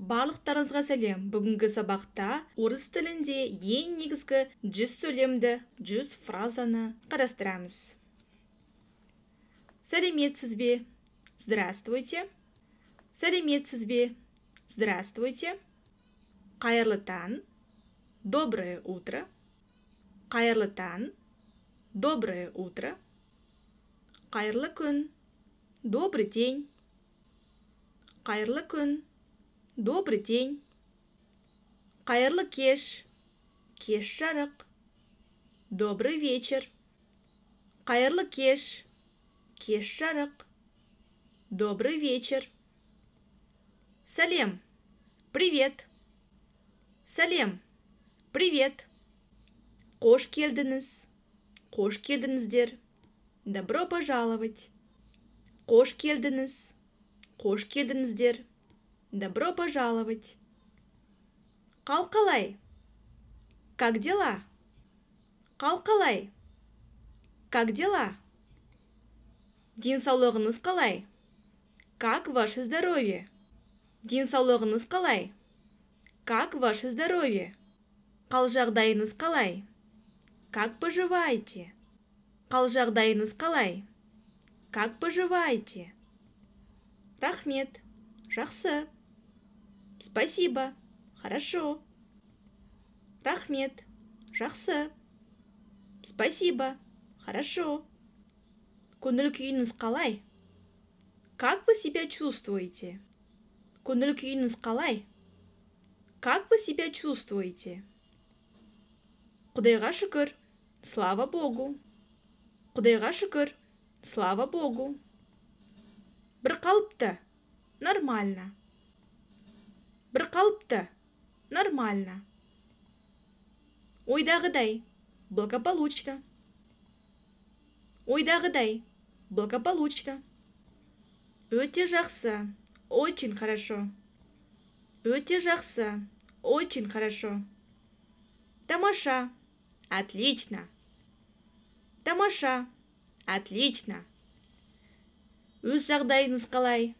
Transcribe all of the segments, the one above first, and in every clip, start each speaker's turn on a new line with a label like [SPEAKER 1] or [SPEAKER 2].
[SPEAKER 1] Барлықтарыңызға сәлем! Бүгінгі сабақта орыс тілінде ең негізгі 100 сөйлемді, 100 фразаны қарастырамыз. Сәлеметсіз бе? Здравствуйте. Сәлеметсіз бе? Здравствуйте. Қайырлы таң. Доброе утро. Қайырлы таң. Доброе утро. Қайырлы күн. Добрый день. Қайырлы күн. Добрый день. Қайырлы кеш. Кеш жарық. Добрый вечер. Қайырлы кеш. Кеш жарық. Добрый вечер. Сәлем. Привет. Сәлем. Привет. Қош келдіңіз. Қош келдіңіздер. Добро пожаловать. Қош келдіңіз. Қош келдіңіздер. Добро пожаловать. Қал қалай? Как дела? Қал қалай? Как дела? Денсаулығыңыз қалай? Как ваше здоровье? Денсаулығыңыз қалай? Как ваше здоровье? Қал жағдайыңыз қалай? Как поживаете? Қал жағдайыңыз қалай? Как поживаете? Рахмет. Жақсы. Спасибо. Хорошо. Рахмет. Жақсы. Спасибо. Хорошо. Көңіл күйіңіз қалай? Как вы себя чувствуете? Көңіл күйіңіз қалай? Как вы себя чувствуете? Құдайға шүкір. Слава Богу. Құдайға шүкір. Слава Богу. Бір қалыпты. Нормально. Бір қалыпты. Нормально. Ойдағыдай. Благополучно. Ойдағыдай. Благополучно. Өте жақсы. Очень хорошо. Өте жақсы. Очень хорошо. Тамаша. Отлично. Тамаша. Отлично. Өз жағдайыңыз қалай?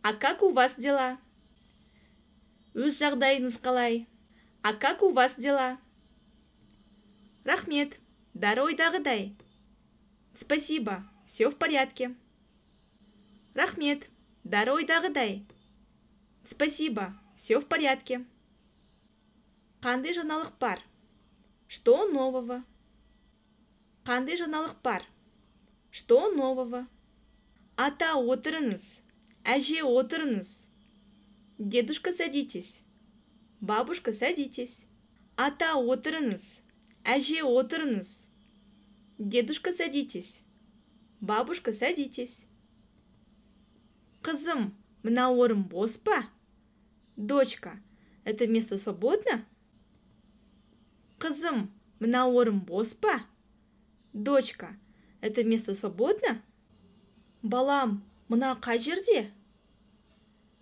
[SPEAKER 1] А как у вас дела? Өз жағдайыңыз қалай? А как у вас дела? Рахмет. Бәрі ойдағыдай. Спасибо. Все в порядке. Рахмет. Бәрі ойдағыдай. Спасибо. Все в порядке. Қандай жаңалық бар? Что нового? Қандай жаңалық бар? Что нового? Ата, отырыңыз. Әже, отырыңыз. Дедушка, садитесь. Бабушка, садитесь. Ата, отырыңыз. Әже, отырыңыз. Дедушка, садитесь. Бабушка, садитесь. Қызым, мына орын бос па? Дочка, это место свободно? Қызым, мына орын бос па? Дочка, это место свободно? Балам, мына қай жерде?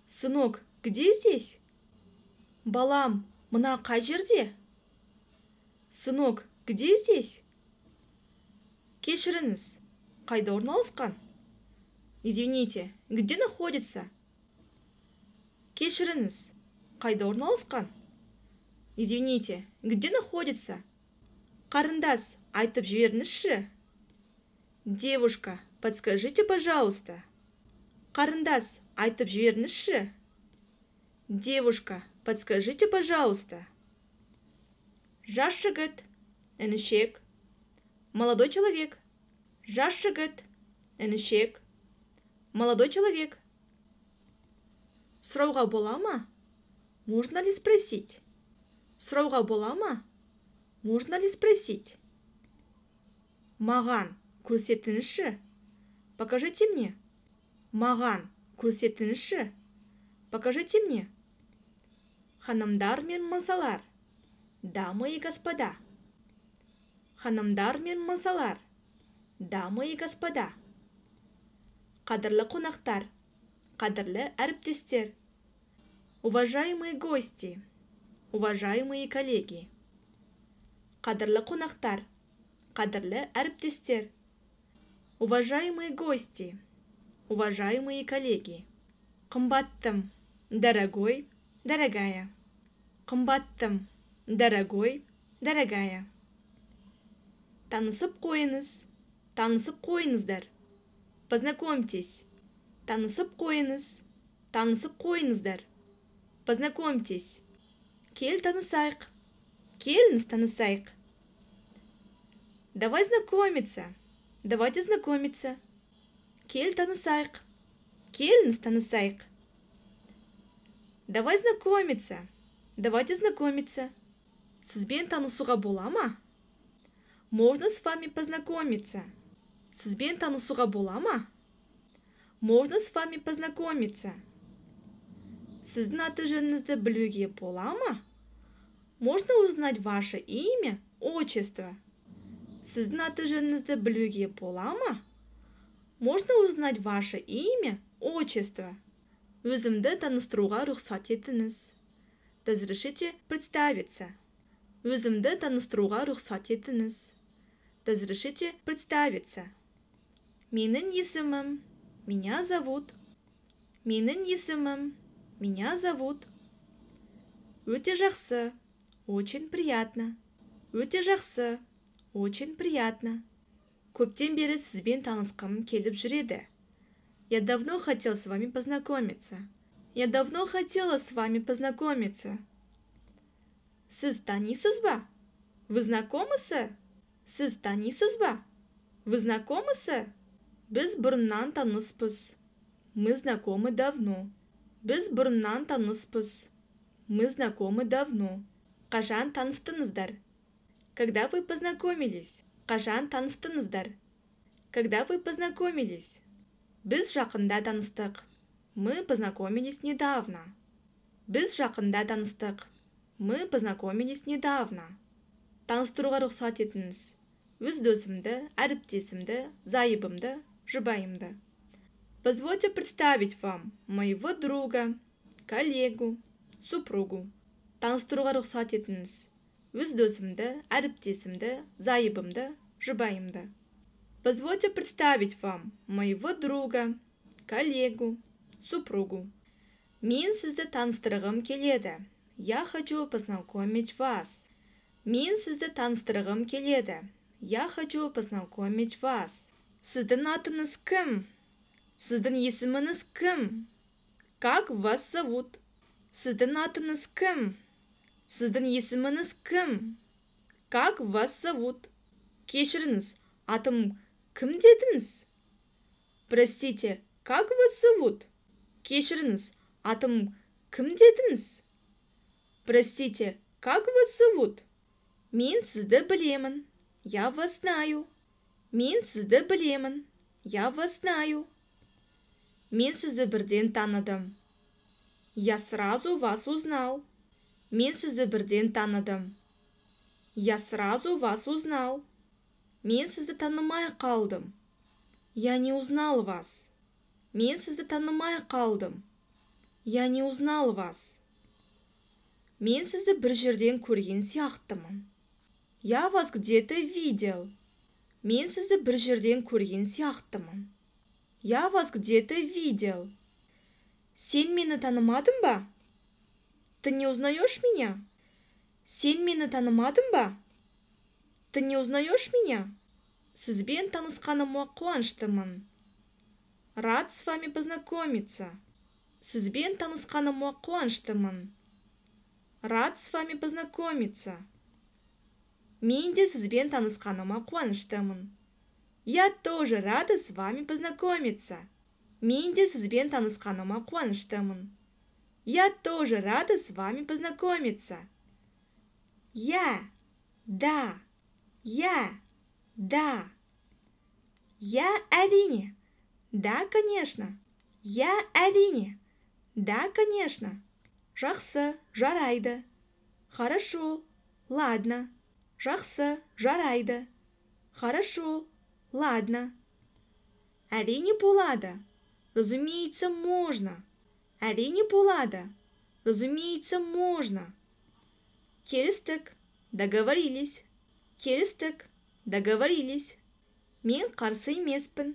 [SPEAKER 1] Сынок, где здесь? Балам, мына қай жерде? Сынок, где здесь? Кешіріңіз, қайда орналасқан? Извините, где находится? Кешіріңіз, қайда орналасқан? Извините, где находится? Қарындас, айтып жіберіңізші. Девушка, подскажите, пожалуйста. Қарындас, айтып жіберіңізші. Девушка, подскажите, пожалуйста. Жас жігіт, інішек. Молодой человек. Жас жігіт, інішек. Молодой человек. Сұрауға бола ма? Можно ли спросить? Сұрауға бола ма? Можно ли спросить? Маған көрсетіңізші. Покажите мне. Маған көрсетіңізші. Покажите мне. Ханымдар мен мырзалар. Дамы и господа. Ханымдар мен мырзалар. Дамы и господа. Қадірлі қонақтар. Қадірлі әріптестер. Уважаемые гости. Уважаемые коллеги. Қадірлі қонақтар. Қадірлі әріптестер. Уважаемые гости. Уважаемые коллеги. Қымбаттым, дорогой. дорогая. Қымбаттым, дорогой, дорогая. Танысып қойыңыз, танысып қойыңыздар. Познакомьтесь. Танысып қойыңыз, танысып қойыңыздар. Познакомьтесь. Кел танысайық. Келіңіз танысайық. Давай знакомиться. Давайте знакомиться. Кел танысайық. Келіңіз танысайық. Давай знакомиться. Давайте знакомиться. Сізбен танысуға бола ма? Можно с вами познакомиться? Сізбен танысуға бола ма? Можно с вами познакомиться? Сіздің аты жөніңізді білуге бола ма? Можно узнать ваше имя, отчество? Сіздің аты жөніңізді білуге бола ма? Можно узнать ваше имя, отчество? Өзімді таныстыруға рұқсат етіңіз. Разрешите представиться. Өзімді таныстыруға рұқсат етіңіз. Разрешите представиться. Менің есімім. Меня зовут. Менің есімім. Меня зовут. Өте жақсы. Очень приятно. Өте жақсы. Очень приятно. Көптен бері сізбен танысқым келіп жүреді. Я давно хотел с вами познакомиться. Я давно хотела с вами познакомиться. Сіз танисыз ба? Вы знакомы с? Сіз танисыз ба? Вы знакомы с? Біз бұрыннан таныспыз. Мы знакомы давно. Біз бұрыннан таныспыз. Мы знакомы давно. Қашан таныстыңыздар? Когда вы познакомились? Қашан таныстыңыздар? Когда вы познакомились? Біз жақында таныстық. Мы познакомились недавно. Біз жақында таныстық. Мы познакомились недавно. Таныстыруға рұқсат етіңіз. Өз досымды, әріптесімді, зайыбымды, жұбайымды. Позвольте представить вам моего друга, коллегу, супругу. Таныстыруға рұқсат етіңіз. Өз досымды, әріптесімді, зайыбымды, жұбайымды. Позвольте представить вам моего друга, коллегу, супругу. Мен сізді таныстырғым келеді. Я хочу познакомить вас. Мен сізді таныстырғым келеді. Я хочу познакомить вас. Сіздің атыңыз кім? Сіздің есіміңіз кім? Как вас зовут? Сіздің атыңыз кім? Сіздің есіміңіз кім? Как вас зовут? Кешіріңіз, атым кім дедіңіз? Простите, как вас зовут? Кешіріңіз, атым кім дедіңіз? Простите, как вас зовут? Мен сізді білемін. Я вас знаю. Мен сізді білемін. Я вас знаю. Мен сізді бірден таныдым. Я сразу вас узнал. Мен сізді бірден таныдым. Я сразу вас узнал. Мен сізді танымай қалдым. Я не узнал вас. Мен сізді танымай қалдым. Я не узнал вас. Мен сізді бір жерден көрген сияқтымын. Я вас где-то видел. Мен сізді бір жерден көрген сияқтымын. Я вас где-то видел. Сен мені танымадың ба? Ты не узнаешь меня? Сен мені танымадың ба? Ты не узнаешь меня? Сізбен танысқаныма қуаныштымын. Рад с вами познакомиться. Сізбен танысқаныма қуаныштымын. Рад с вами познакомиться. Мен де сізбен танысқаныма қуаныштымын. Я тоже рада с вами познакомиться. Мен де сізбен танысқаныма қуаныштымын. Я тоже рада с вами познакомиться. Иә, да, иә, да. Иә, әрине. Да, конечно. Иә, әрине. Да, конечно. Жақсы, жарайды. Хорошо, ладно. Жақсы, жарайды. Хорошо, ладно. Әрине болады. Разумеется, можно. Әрине болады. Разумеется, можно. Келістік. Договорились. Келістік. Договорились. Мен қарсы емеспін.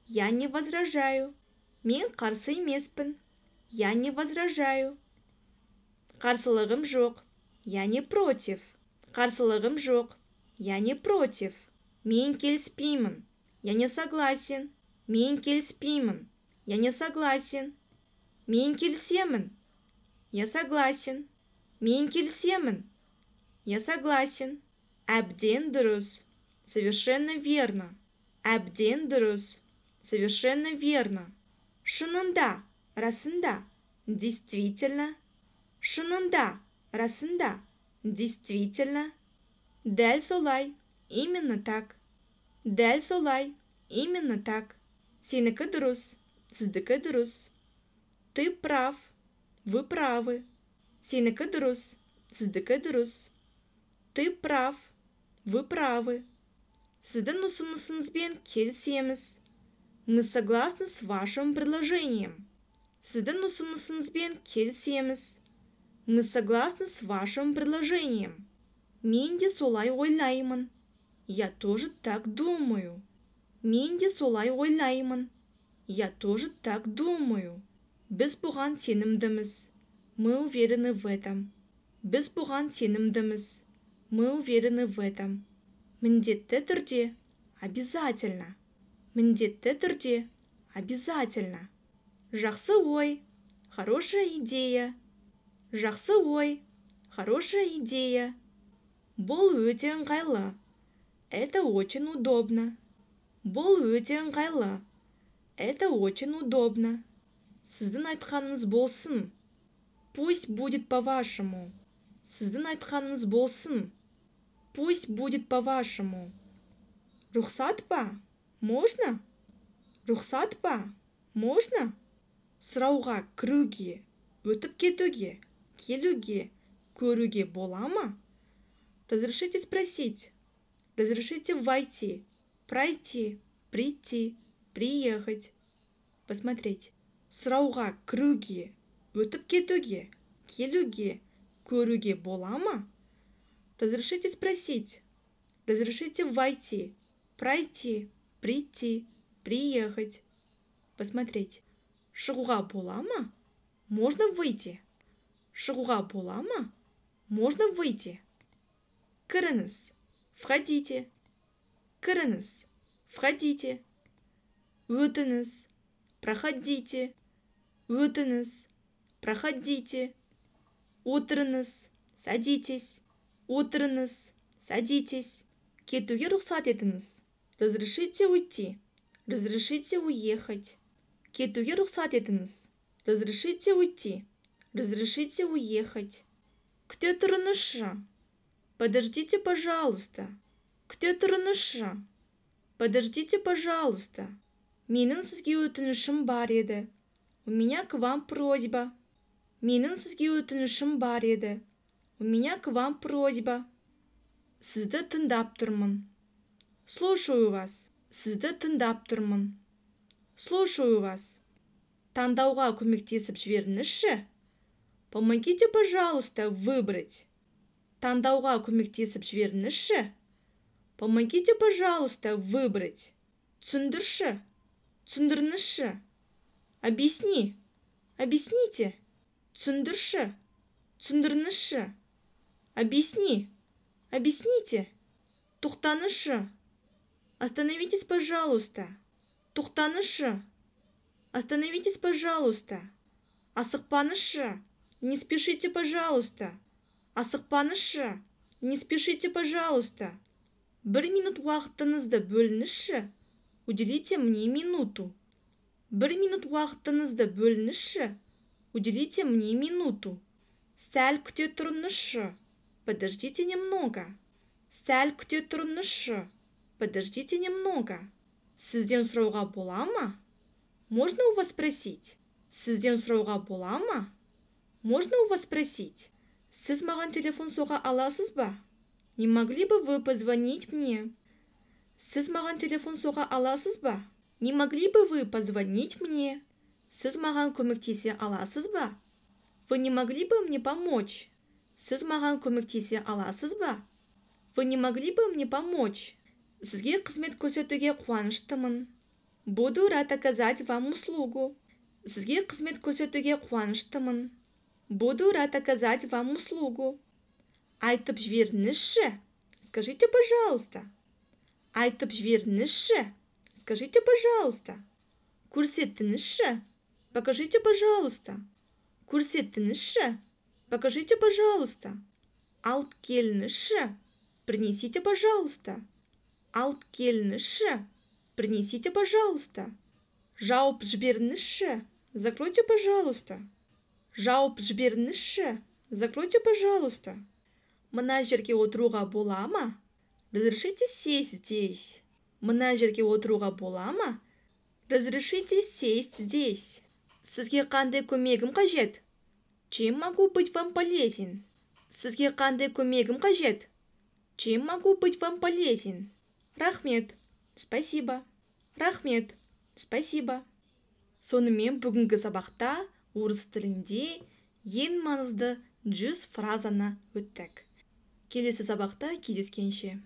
[SPEAKER 1] Я не возражаю. Мен қарсы емеспін. Я не возражаю. Қарсылығым жоқ. Я не против. Қарсылығым жоқ. Я не против. Мен келіспеймін. Я не согласен. Мен келіспеймін. Я не согласен. Мен келісемін. Я согласен. Мен келісемін. Я согласен. Әбден дұрыс. Совершенно верно. Әбден дұрыс. Совершенно верно. Шынында, расында. Действительно. Шынында, расында. Действительно. Дәл солай. Именно так. Дәл солай. Именно так. Сенікі дұрыс. Сіздікі дұрыс. Ты прав. Вы правы. Сенікі дұрыс. Сіздікі дұрыс. Ты прав. Вы правы. Сіздің ұсынысыңызбен келісеміз. Мы согласны с вашим предложением. Сіздің ұсынысыңызбен келісеміз. Мы согласны с вашим предложением. Мен де солай ойлаймын. Я тоже так думаю. Мен де солай ойлаймын. Я тоже так думаю. Біз бұған сенімдіміз. Мы уверены в этом. Біз бұған сенімдіміз. Мы уверены в этом. Міндетті түрде. Обязательно. Міндетті түрде. Обязательно. Жақсы ой. Хорошая идея. Жақсы ой. Хорошая идея. Бұл өте ыңғайлы. Это очень удобно. Бұл өте ыңғайлы. Это очень удобно. Сіздің айтқаныңыз болсын. Пусть будет по-вашему. Сіздің айтқаныңыз болсын. Пусть будет по-вашему. Рұқсат па? Можно? Рұқсат па? Можно? Сұрауға, кіруге, өтіп кетуге, келуге, көруге бола ма? Разрешите спросить? Разрешите войти, пройти, прийти, приехать, посмотреть. Сұрауға, кіруге, өтіп кетуге, келуге, көруге бола ма? Разрешите спросить? Разрешите войти, пройти, прийти, приехать, посмотреть. Шығуға бола ма? Можно выйти? Шығуға бола ма? Можно выйти? Кіріңіз. Входите. Кіріңіз. Входите. Өтіңіз. Проходите. Өтіңіз. Проходите. Отырыңыз. Садитесь. Отырыңыз. Садитесь. Кетуге рұқсат етіңіз. Разрешите уйти. Разрешите уехать. Кетуге рұқсат етіңіз. Разрешите уйти. Разрешите уехать. Күте тұрыңызшы. Подождите, пожалуйста. Күте тұрыңызшы. Подождите, пожалуйста. Менің сізге өтінішім бар еді. У меня к вам просьба. Менің сізге өтінішім бар еді. У меня к вам просьба. Сізді тыңдап тұрмын. Слушаю вас. Сізді тыңдап тұрмын. Слушаю вас. Таңдауға көмектесіп жіберіңізші. Помогите, пожалуйста, выбрать. Таңдауға көмектесіп жіберіңізші. Помогите, пожалуйста, выбрать. Түсіндірші. Түсіндіріңізші. Объясни. Объясните. Түсіндірші. Түсіндіріңізші. Объясни. Объясните. Тоқтаңызшы. Остановитесь, пожалуйста. Тоқтаңызшы. Остановитесь, пожалуйста. Асықпаңызшы. Не спешите, пожалуйста. Асықпаңызшы. Не спешите, пожалуйста. Бір минут уақытыңызды бөліңізші. Уделите мне минуту. Бір минут уақытыңызды бөліңізші. Уделите мне минуту. Сәл күте тұрыңызшы. Подождите немного. Сәл күте тұрыңызшы. Подождите немного. Сізден сұрауға бола ма? Можно у вас спросить? Сізден сұрауға бола ма? Можно у вас спросить? Сіз маған телефон соға аласыз ба? Не могли бы вы позвонить мне? Сіз маған телефон соға аласыз ба? Не могли бы вы позвонить мне? Сіз маған көмектесе аласыз ба? Вы не могли бы мне помочь? Сіз маған көмектесе аласыз ба? Вы не могли бы мне помочь? Сізге қызмет көрсетуге қуаныштымын. Буду рад оказать вам услугу. Сізге қызмет көрсетуге қуаныштымын. Буду рад оказать вам услугу. Айтып жіберіңізші. Скажите, пожалуйста. Айтып жіберіңізші. Скажите, пожалуйста. Көрсетіңізші. Покажите, пожалуйста. Көрсетіңізші. Покажите, пожалуйста. Алып келіңізші. Принесите, пожалуйста. Алып келіңізші. Принесите, пожалуйста. Жауып жіберіңізші. Закройте, пожалуйста. Жауып жіберіңізші. Закройте, пожалуйста. Мына жерге отыруға бола ма? Разрешите сесть здесь? Мына жерге отыруға бола ма? Разрешите сесть здесь? Сізге қандай көмегім қажет? Чем могу быть вам полезен? Сізге қандай көмегім қажет? Чем могу быть вам полезен? Рахмет. Спасибо. Рахмет. Спасибо. Сонымен, бүгінгі сабақта орыс тілінде ең маңызды 100 фразаны өттік. Келесі сабақта кездескенше!